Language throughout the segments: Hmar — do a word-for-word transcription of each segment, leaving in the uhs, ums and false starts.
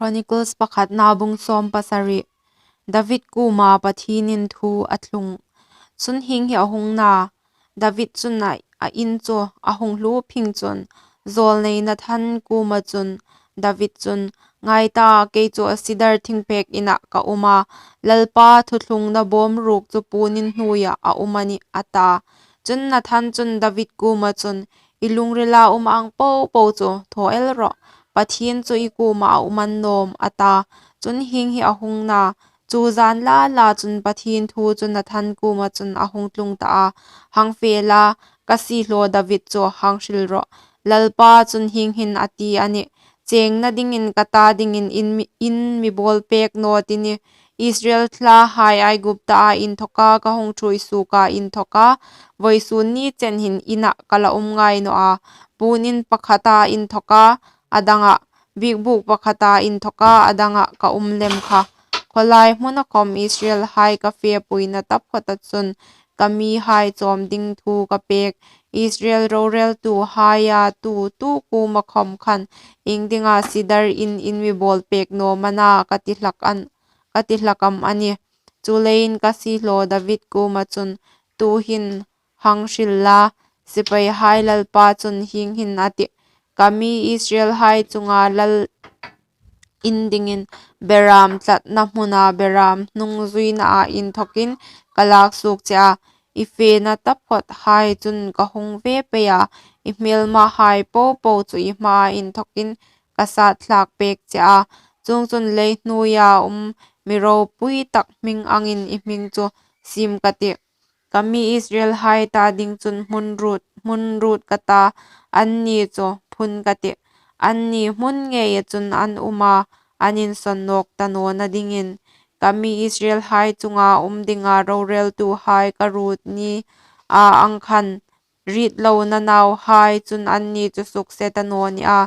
Chronicles pakhatna bung sawm pasari. David kuoma Pathienin thu a thlung. Chun hieng hi a hung na, David chun a, a in chu a hung hluo phing chun, zawlnei Nathan kuoma chun David chun, "Ngai ta, kei chu a sidar thingpek inah ka um a, Lalpa thuthlungna bawm ruok chu puon in hnuoia a um a nih," a ta. Chun Nathan chun David kuoma chun, "I lungrila um ang popo chu thaw el rawh, Pathien chu i kuoma a um annawm," a ta. Chun hieng hi a hung na, chu zan la la chun Pathien thu chu Nathan kuoma chun a hung tlung ta a, "Hang fe la, ka siehlaw David chu hang hril rawh. Lalpa chun hieng hin a ti a nih, 'Chengna dingin ka ta dingin in mi, in mi bawl pek naw ti ni. Israel thlahai Aiguptaa inthoka ka hung ṭhuoi suoka inthoka, vawisun ni chen hin inah ka la um ngai naw a, puon in pakhata inthoka a danga, biekbuk pakhata inthoka a danga ka um lem kha. Khawlai hmuna khawm Israelhai ka fepuina taphawta chun ka mihai chawm ding thu ka pek, Israel roreltuhaia tu, tu kuoma khawm khan, 'Iengdinga sidar in in mi bawl pek naw am a na?' ka ti hlak an, ka ti hlak am a nih. Chuleiin ka siehlaw David kuoma chun, 'Tuhin hang hril la, sipaihai Lalpa chun hieng hin a ti, ka mi Israelhai chunga lal in dingin beram tlatna hmuna beram hnung zuinaa inthokin ka lak suok che a, i fena taphawthai chun ka hung ve pei a, i hmelmahai popo chu i hmaa inthokin ka sat thlak pek che a. Chuongchun leihnuoia um mi ropui tak hming angin i hming chu siem ka tih. Ka mi Israelhai ta ding chun hmun ruot, hmun ruot ka ta, anni chu phun ka tih. Anni hmun ngeia chun an um a, an insawn nawk ta nawna dingin. Ka mi Israelhai chunga um dinga roreltuhai ka ruot nia ang khan, ritlona nauhai chun anni chu sukse ta naw nih a.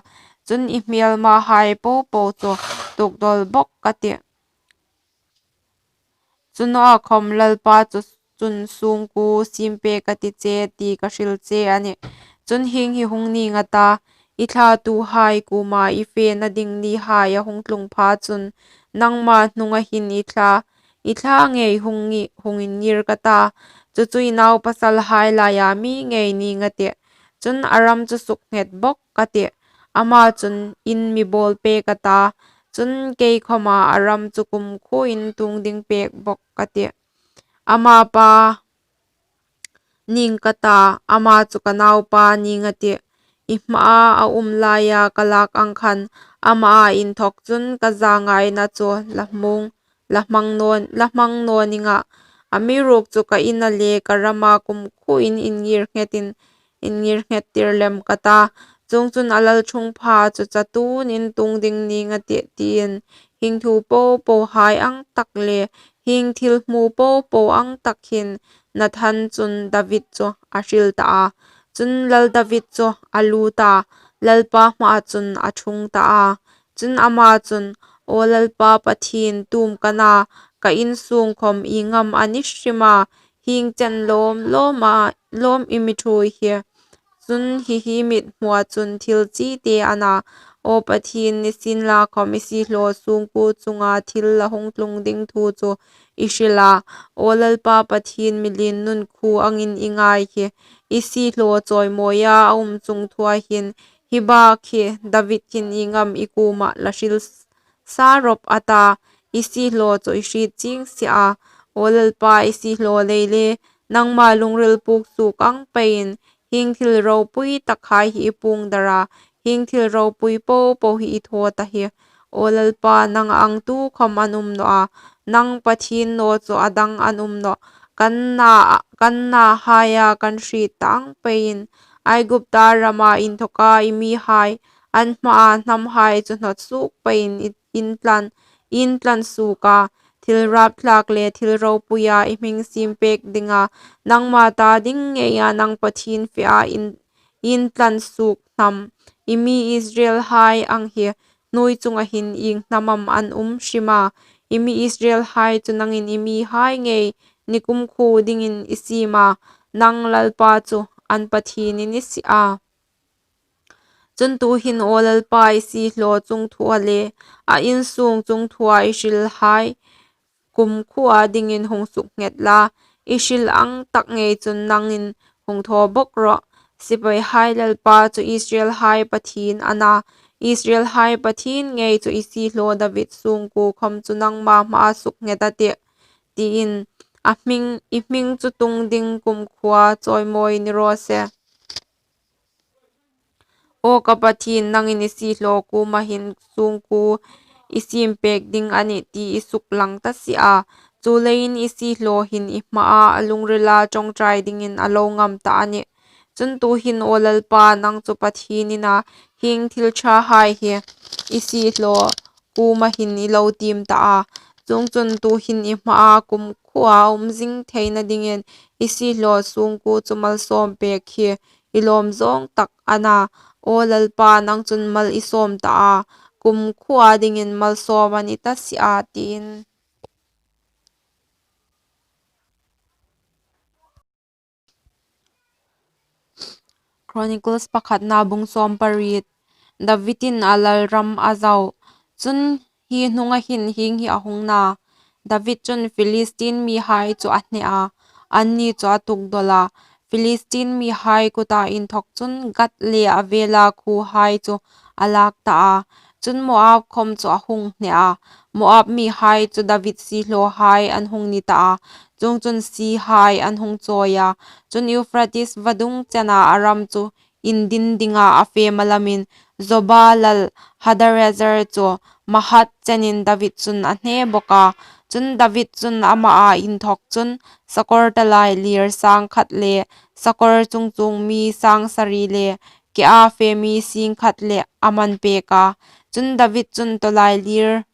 Chun i hmelmahai popo chu tukdawl bawk ka tih. Chu nawa khawm Lalpa chu, chun sungkuo siem pek ka ti che ti ka hril che a nih. Chun hieng hi hung ning a ta, i thlatuhai kuoma i fena ding nihai a hung tlung pha chun, nangma hnunga hin i thla, i thla ngei hung ngi, hung inngir ka ta, chu chu i naupasalhai laia mi ngei ning a tih. Chun a ram chu suknghet bawk ka tih. Ama chun in mi bawl pek a ta, chun kei khawma a ram chu kumkhuoin tung ding pek bawk ka tih. Ama pa ning ka ta, ama chu ka naupa ning a tih. I hmaa a um laia ka lak ang khan, amaa inthok chun ka zangaina chu la hmang, la hmang naw, la hmang naw ning a. Amiruokchu ka ina le ka rama kumkhuoin inngirnghetin, inngirnghettir lem ka ta. Chuongchun a lalṭhungpha chu chatuonin tung ding ning a tih, tiin hieng thu popohai ang tak le hieng thil hmu popo ang tak hin Nathan chun David chu a hril ta a. Chun Lal David chu a lut a, Lalpa hmaa chun a ṭhung ta a. Chun ama chun, "Aw Lalpa Pathien, tu am ka na, ka insung khawm ieng am a ni hrim a, hieng chen lawm lawma, lawm i mi ṭhuoi hi. Chun hi hi mithmua chun thil chi te a na. Aw Pathien, nisienlakhawm i siehlaw sungkuo chunga thil la hung tlung ding thu chu i hril a. Aw Lalpa Pathien, mi lien nun khu angin i ngai hi. I siehlaw chawimawia a um chungthua hin, hi bak hi David hin ieng am i kuoma la hril sa rawp a ta, i siehlaw chu i hriet chieng si a. Aw Lalpa, i siehlaw lei le nangma lungril puk suok ang peiin, hieng thil ropui takhai hi i puong dar a, hieng thil ropui popo hi i thaw ta hi. Aw Lalpa, nang ang tu khawm an um naw a, nang Pathien naw chu a dang an um nawh. Kan na, kan nahaia kan hriet ta ang peiin, Aigupta rama inthoka i mihai, an hmaa hnamhai chu hnawt suok peiin i, intlan, intlan suok a, thil rapthlak le thil ropuia i hming siem pek dinga, nangma ta ding ngeia nang Pathien fea in, intlan suok hnam. I mi Israelhai ang hi hnuoi chunga hin ieng hnam am an um hrim a, i mi Israelhai chu nangin i mihai ngei ni kumkhuo dingin i siem a, nang Lalpa chu an Pathien i ni si a. Chun tuhin, aw Lalpa, i siehlaw chungthua le a insung chungthua i hrilhai kumkhuoa dingin hung sukdet la, i hril ang tak ngei chun nangin hung thaw bawk rawh. Sipaihai Lalpa chu Israelhai Pathien a na, Israelhai Pathien ngei chu i siehlaw David sungkuo khawm chu nangma hmaa sukdet a tih, tiin a hming, i hming chu tung ding kumkhuoa chawimawi ni raw se. Aw ka Pathien, nangin i siehlaw kuoma hin sungkuo i siem pek ding a nih ti i suklang ta si a. Chuleiin i siehlaw hin i hmaa a lungrila ṭawngṭai dingin a lo ngam ta a nih. Chun tuhin, aw Lalpa, nang chu Pathien i na, hieng thil ṭhahai hi i siehlaw kuoma hin i lo tiem ta a. Chuongchun tuhin i hmaa kumkhuoa um zing theina dingin i siehlaw sungkuo chu malsawm pek hi i lawm zawng tak a na. Aw Lalpa, nang chun mal i sawm ta a, kumkhuoa dingin malsawm a ni ta si a, tiin. Chronicles pakhatna bung sawm pariet. Davidin a lalram a zau. Chun hi hnunga hin hieng hi a hung na. David chun Philistine mihai chu a hne a, anni chu a tukdawl a. Philistine mihai kuta inthok chun Gath le a vela khuohai chu a lak ta a. Chun Moab khawm chu a hung hne a. Moab mihai chu David siehlawhai an hung ni ta a. Chuongchun siehai an hung chawi a. Chun Euphrates vadung chena a ram chu indin dinga a fe malamin Zoba lal Hadarezer chu Mahath chenin David chun a hne bawk a. Chun David chun amaa inthok chun sakawr tawlailir sang khat le sakawr chungchuong mi sang sari le kea fe mi sing khat le a man pek a. Chun David chun tawlailir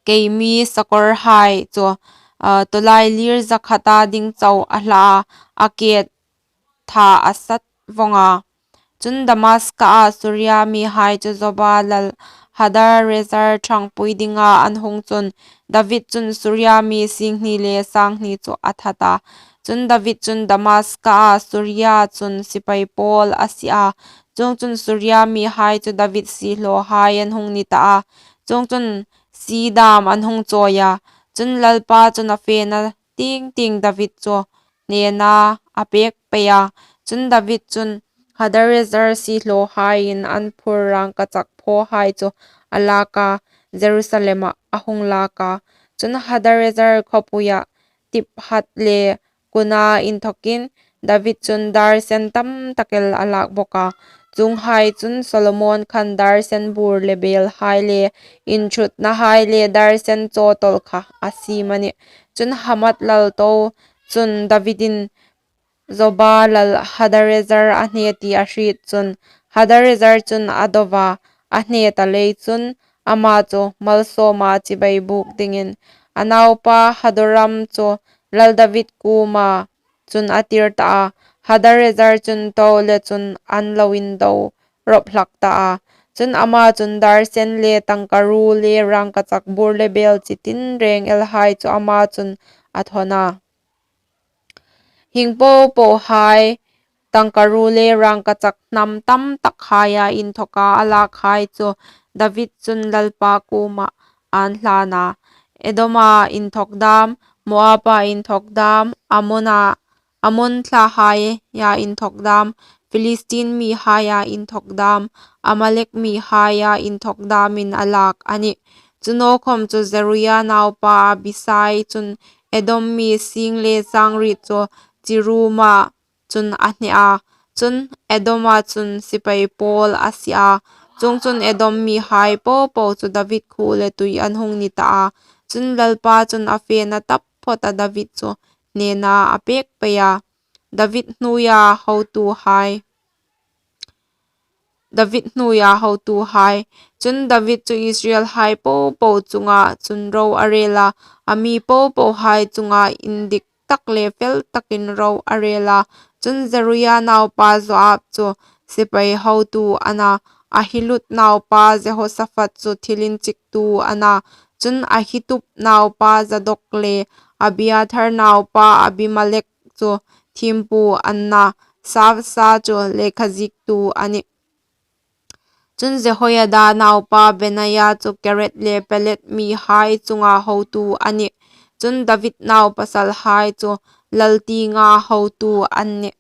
kei mi sakawrhai chu, a, tawlailir za khata ding chau a hla a, a ke tha a sat vawng a. Chun Damaska a Suria mihai chu Zoba lal Hadarezer ṭhangpui dinga an hung chun David chun Suria mi singhni le sanghni chu a that a. Chun David chun Damaska a Suria chun sipai pawl a sie a. Chuongchun Suria mihai chu David siehlawhai an hung ni ta a. Chuongchun sie dam an hung chawi a. Chun Lalpa chun a fena tieng tieng David chu hnena a pek pei a. Chun David chun Hadarezer siehlawhaiin an phur rangkachak phawhai chu a lak a, Jerusalema a hung lak a. Chun Hadarezer khawpuia Tibhath le Kuna inthokin David chun dar sen tam tak el a lak bawk a. Chuonghai chun Solomon khan dar sen bur le belhai le inṭhutnahai le dar sen chawtawl kha a siem a nih. Chun Hamath lal to chun Davidin Zoba lal Hadarezer a hne ti a hriet chun Hadarezer chun a do a, a hne ta lei chun ama chu malsawma chibai buk dingin a naupa Hadoram chu lal David kuoma chun a tir ta a. Hadarezer chun to le chun an lo indo rawp hlak ta a. Chun ama chun dar sen le tangkaruo le rangkachak bur le bel chi tinreng elhai chu ama chun a thawn a. Hieng po pohai, tangkaruo le rangkachak hnam tam takhaia inthoka a lakhai chu David chun Lalpa kuoma an hlan a. Edoma inthok dam, Moaba inthok dam, Amona, Amon thlahaia inthok dam, Philistine mihaia inthok dam, Amalek mihaia inthok damin a lak a nih. Chu naw khawm chu Zeruia naupa Abisai chun Edom mi sing le sang riet chu Chiruoma chun a hne a. Chun Edoma chun sipai pawl a sie a. Chuongchun Edom mihai po po chu David khuo le tui an hung ni ta a. Chun Lalpa chun a fena taphawta David chu hnena a pek pei a. David hnuoia hotuhai. David hnuoia hotuhai. Chun David chu Israelhai po po chunga chun ro a rel a, a mi po pohai chunga indik tak le fel takin ro a rel a. Chun Zeruia naupa Joab chu sipai hotu a na, Ahilud naupa Jehosaphat chu thil inchiktu a na. Chun Ahitub naupa Zadok le Abiathar naupa Abimelek chu thiempu an na, Safsa chu lekhaziektu a nih. Chun, Jehoiada naupa Benaia chu Kereth le Peleth mihai chunga hotu a nih; chun, David naupasalhai chu lal tienga hotu an nih.